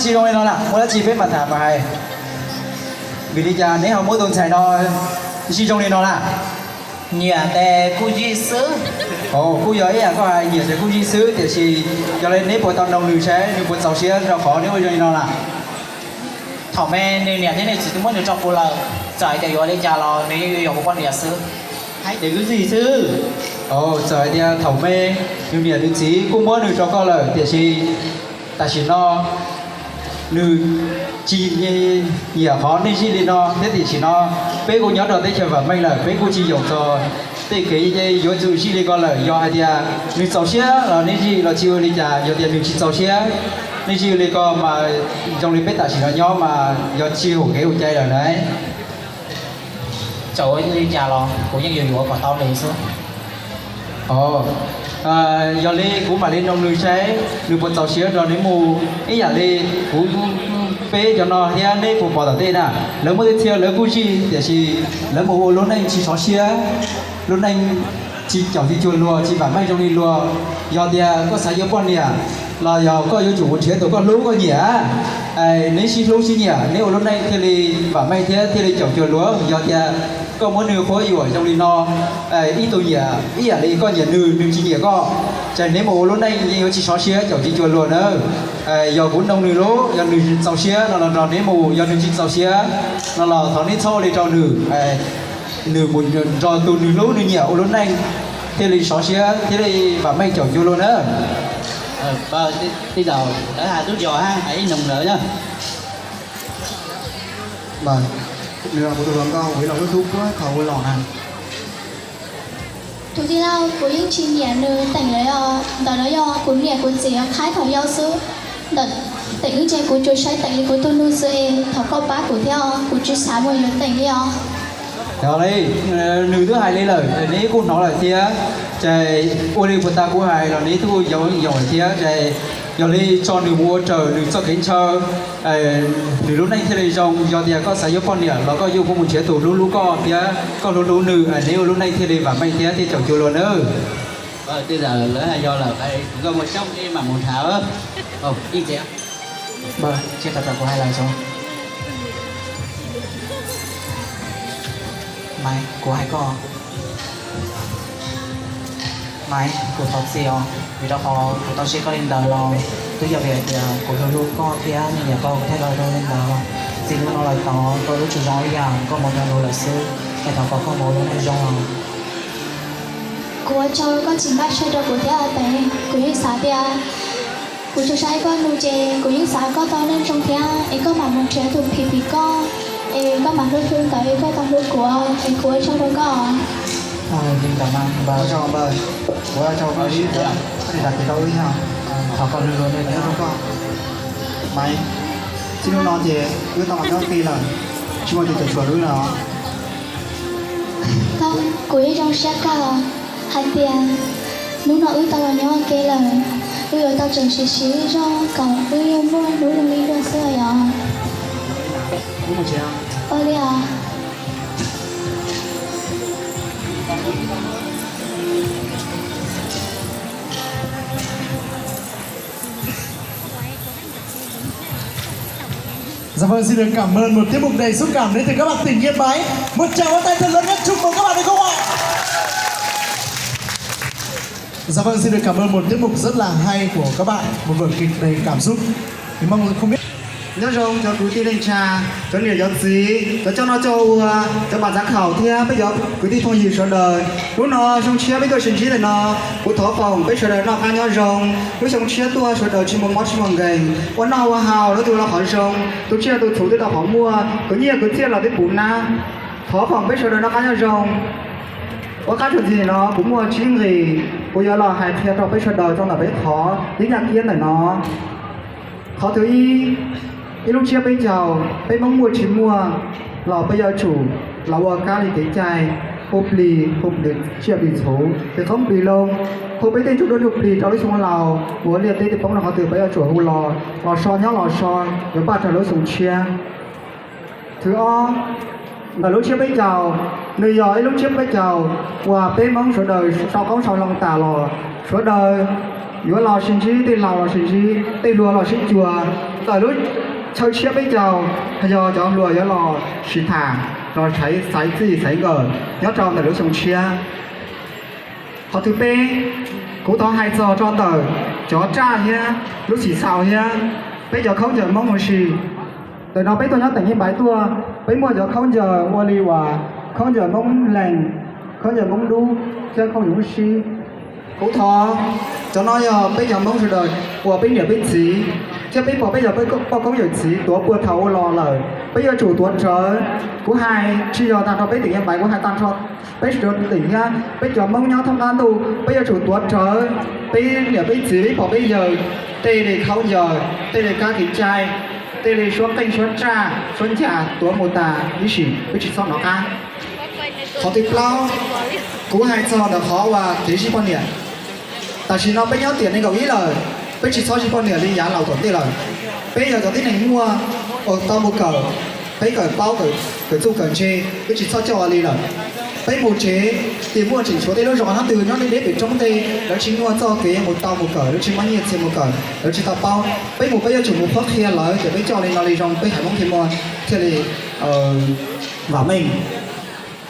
dab tsi zoo li no na? Muaj dab tsi peb mam tham mas hais. Vim li cas neb ho muab tus ntxhais no zij zoo li no na? Nyiam tes kuj zij xwb. Kuj yog ib yam koj hais, nyiam tes kuj zij xwb, tiam sis yog li neb puas tau noog nws saib nws puas txaus siab rau qhov neb ua zoo li no na? Thaum me nws niam thiab nws txiv twb muab nws rau kuv lawm, txawm hais tias yuav li cas los nws yeej yuav yuav kuv poj niam xwb. Hais tias kuj zij xwb. Txawm hais tias thaum me nws niam nws txiv kuj muab nws rau koj lawm, tiam sis tam sim no nws tsis nyiam qhov nej zij li no thiab, tiam sim no peb kuj nyob rau teb chaws vam meej lawm, peb kuj tsis yaum txog tej kev yuav tsum zij li ko lawm. Yog hais tias nws txaus siab los nej zij los tsis ua li cas, yog tias nws tsis txaus siab nej zij li ko mas zoo li peb tam sim no nyob mas yog tsis haum kev haum cai lawm na. Txawm ua li cas los kuv yeej yuav yuav kom tau nws xwb. Yog li kuv mam li noog nws saib nws puas txaus siab nrog neb mus ib yam li kuv, peb cov no thiab neb puas pom tom tej na. Lawv muaj tej txhia lawv kuj zij tiam sis lawv mus ua lub neej tsis sov siab, lub neej tsis caum tsis cuag luag, tsis vam meej zoo li luag. Yog tias koj xav yuav poj niam los yog koj yuav tsum mus nrhiav tus koj hlub koj nyiam, neb sib hlub sib nyiam neb ua lub neej thiaj li vam meej thiab thiaj li caum cuag luag. Yog tias koj muab nws quab yuam zoo li no, ib tug nyiam ib yam li koj nyiam nws, nws tsis nyiam koj, ces neb mus ua lub neej yeej yuav tsis sov siab caum tsis cuag luag nawb. Yog kuv noog nws lub, yog nws txaus siab no los nrog neb mus, yog nws tsis txaus siab no los thov neb txhob ua li rau nws. Nws mus nrog tus nws hlub nws nyiam ua lub neej thiaj li sov siab thiaj li vam meej caum cuag luag na. Tej zaum lawv hais lub yos hais ib noog lawm na. Nws los kuv tus hluas nkauj ua ib los lub hlub puag thaum ua los na. Tus tij laug, kuv yeej tsis nyiam nws teem lawm os. Ntawm no yog kuv niam kuv txiv qhaib thaum yau xwb. Ntawm teem wb ces kuv tsuas saib teem li kuv tus nus xwb es thov koj pab kuv thiab os, kuv tsis xav mus yuav teem li os. Yog li, nws twb hais li lawm, neb kuj hnov lawm thiab, ces ua li puag ta kuv hais los neb twb yooj yim lawm thiab, ces yog li tso nws mus ua raws nws txoj kev ntshaw, nws lub neej thiaj li zoo. Yog tias koj xav yuav poj niam los koj yuav kuv mus nrhiav tus hlub hlub koj thiab koj hlub hlub nws, neb ua lub neej thiaj li vam meej thiab thiaj caum cuag luag nawb. Tej zaum lawv hais yog lawm, kuv nkauj muaj xyoob ib mam mus nrhav. Maiv, kuv hais koj, Maiv, kuv thov txim os, vim rau qhov kuv tau sib koj li ntawd los twb yog vim hais tias kuv hlub hlub koj thiab nyiam koj thiaj li ua li ntawd. Txij hnub no lawm tod koj lub tsis zoo ib yam, koj mus nrog nws lawm xwb, es thov kom koj mus ua lub neej zoo os. Kuv ua tsaug koj tsis npaj tshuaj rau kuv thiab os Teem, kuv yeej xav tias kuv tsuas saib koj nus ces kuv yeej xav koj tau neej zoo thiab es koj mam mus nrhiav tus phim phim koj es koj mam hlub hlub ntawd es koj tau hlub kuv es kuv ua tsaug rau koj. Li ntawd mas npawg, kuv ua tsaug koj ib tiam koj li tas kev rau wb yog thov koj hlub hlub nej rau koj. Maiv, txij hnub no ces wb tau los nyob ib qis lawm, tsis muaj tus cem tshuam wb lawm. Kuv yeej zoo siab kawg hais tias hnub no wb tau los nyob ua ke lawm, wb yuav tau tseem siv siv zog kom wb yuav muaj hnub zoo li luag xwb os. Ua li os. Dạ vâng, xin được cảm ơn một tiết mục đầy xúc cảm đến từ các bạn tỉnh Yên Bái. Một tràng vỗ tay thật lớn nhất, chúc mừng các bạn được không ạ? Dạ vâng, xin được cảm ơn một tiết mục rất là hay của các bạn, một vở kịch đầy cảm xúc. Thì mong không biết Nyob zoo cov kwv tij neej tsa, cov niam cov txiv, cov coj noj coj ua, cov pam txav khaum thiab peb cov kwv tij phooj ywg sawv daws. Hnub no zoo siab peb tuaj sib ntsib ntawm no, kuv thov foom peb sawv daws noj qab nyob zoo. Lub xyoo tshiab tuaj sawv daws tsis muaj mob tsis muaj nkeeg, ua noj ua haus lub tug los qhov zoo, tus tsiaj tus txhu twb tau qhov muaj, tus nyiaj tus txiaj los twb puv nab. Thov foom peb sawv daws noj qab nyob zoo. Ua qab txuas ntxiv no kuv muaj tsib nqis, kuv yuav los hais qhia rau peb sawv daws txog ntawm peb qhov ib nyaj kiab ntawm no. Qhov thib ib, ib lub tsiab peb caug, peb Hmoob muaj tsis muaj los peb yuav tsum los ua kab li kev cai. Hu plig, hu plig tsiaj plig txhu, tes qoob plig loo, hu peb tej ntsuj duab ntsuj plig rau lub xyoo laus, ua liaj teb tej poob rau qhov twg peb yuav tsum hu los, los so nyob los so, yuav npaj rau lub xyoo tshiab. Thib ob, ntawm lub tsiab peb caug, nws yog ib lub tsiab peb caug uas peb Hmoob sawv daws sau qoob sau loo tas los, sawv daws yuav los sib ntsib, tej laus los sib ntsib, tej hluas los sib cuag. Ntawm lub chaw tsiab peb caug, yog cov hluas yuav los sib tham, los xaiv txij xaiv nkawm nyob rau ntawm lub xyoo tshiab. Qhov thib peb, kuv thov hais txog rau ntawm cov raj thiab lub txim txhaum thiab peb cov khaub ncaws Hmoob huv si. Ntawm no peb tuaj nyob teem Nyiaj Npaiv tuaj, peb muaj cov khaub ncaws ua li uas khaub ncaws Hmoob Lees, khaub ncaws Hmoob Dub thiab khaub ncaws Hmoob Sib. Kuv thov, cov no yog peb cov Hmoob sawv daws uas peb niam peb txiv thiab peb pog peb yawm poj koob yawm txiv tuav puag thaum ub los lawm, peb yuav tsum tuav rawv. Kuv hais tsis yog tag nrho peb teem Nyiaj Npaiv, kuv hais tag nrho peb sawv daws teem thiab peb cov Hmoob nyob thoob qab ntuj, peb yuav tsum tuav rawv peb niam peb txiv peb pog peb yawg tej li khaub ncaws, tej li kab kev cai, tej li suab qeej suab raj suab ncas tuav mus tas ib sim, peb tsis txhob nov qab. Qhov thib plaub, kuv hais txog ntawm qhov uas kev zij poj niam. Tam sim no peb nyob tiam nees nkaum ib lawm, peb tsis txhob zij poj niam li yav laus tom ntej lawm. Peb yog cov tib neeg muaj, tau mus kawm, peb kawm paub, kawm txuj kawm ntse, peb tsis txhob coj ua li lawm. Peb mus tsev, tias muaj tseem tshuav tej lub zos nyob twg nyob deb deb pem roob tej, lawv tsis muaj txoj kev mus tau mus kawm, lawv tsis muaj nyiaj txiag mus kawm, lawv tsis tau paub. Peb mus peb yuav tsum mus qhuab qhia lawv tias peb coj li no li zoo, peb haiv Hmoob thiaj muaj, thiaj li vam meej.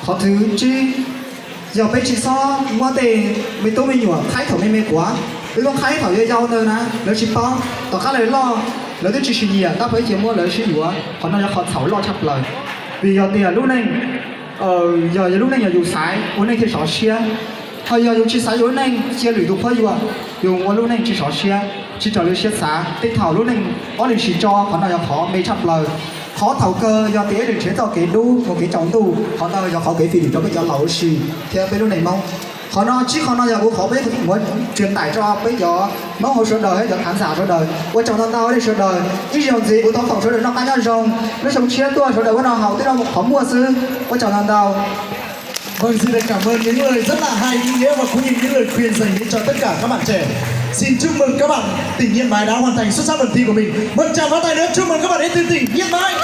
Qhov thib tsib, yog peb tsis txhob muab tej me tub me nyuam qhaib thaum me me quav, peb muab qhaib thaum yau yau ntawd na lawv tsis paub, tom qab lawv loj lawv twb tsis sim nyiam tab peb cia muab lawv sib yuav, qhov no yog qhov txhaum loj tshaj plaws. Vim yog tias lub neej, yog yog lub neej yog yus xaiv ua neej thiaj sov siab, ho yog yus tsis xaiv yus lub neej cia lwm tus qhuab yuam, yus ua lub neej tsis sov siab, tsis raws li siab xav, tej thaum lub neej ob leeg sis tso, qhov no yog qhov me tshaj plaws. Qhov thaum kawg yog tias ib leeg nrhiav txoj kev dub mus kev tsaus ntuj, qhov ntawd yog qhov kev fim lim rau peb cov laus ua si thiab peb lub neej Hmoob. Qhov no tsib qho no yog kuv qhov peb muab truyền tải rau peb cov Hmoob hauv sawv daws thiab cov khán giả sawv daws. Ua tsaug ntau ntau nej sawv daws, ib zaug ntxiv kuv thov foom sawv daws noj qab nyob zoo, lub xyoo tshiab tuaj sawv daws ua noj haus, twb noj qhov muaj xwb. Ua tsaug ntau ntau. Vâng, xin được cảm ơn những lời rất là hay, ý nghĩa và cũng như những lời khuyên dành đến cho tất cả các bạn trẻ. Xin chúc mừng các bạn tỉnh Yên Bái đã hoàn thành xuất sắc phần thi của mình. Một tràng pháo tay nữa, chúc mừng các bạn đến từ tỉnh Yên Bái.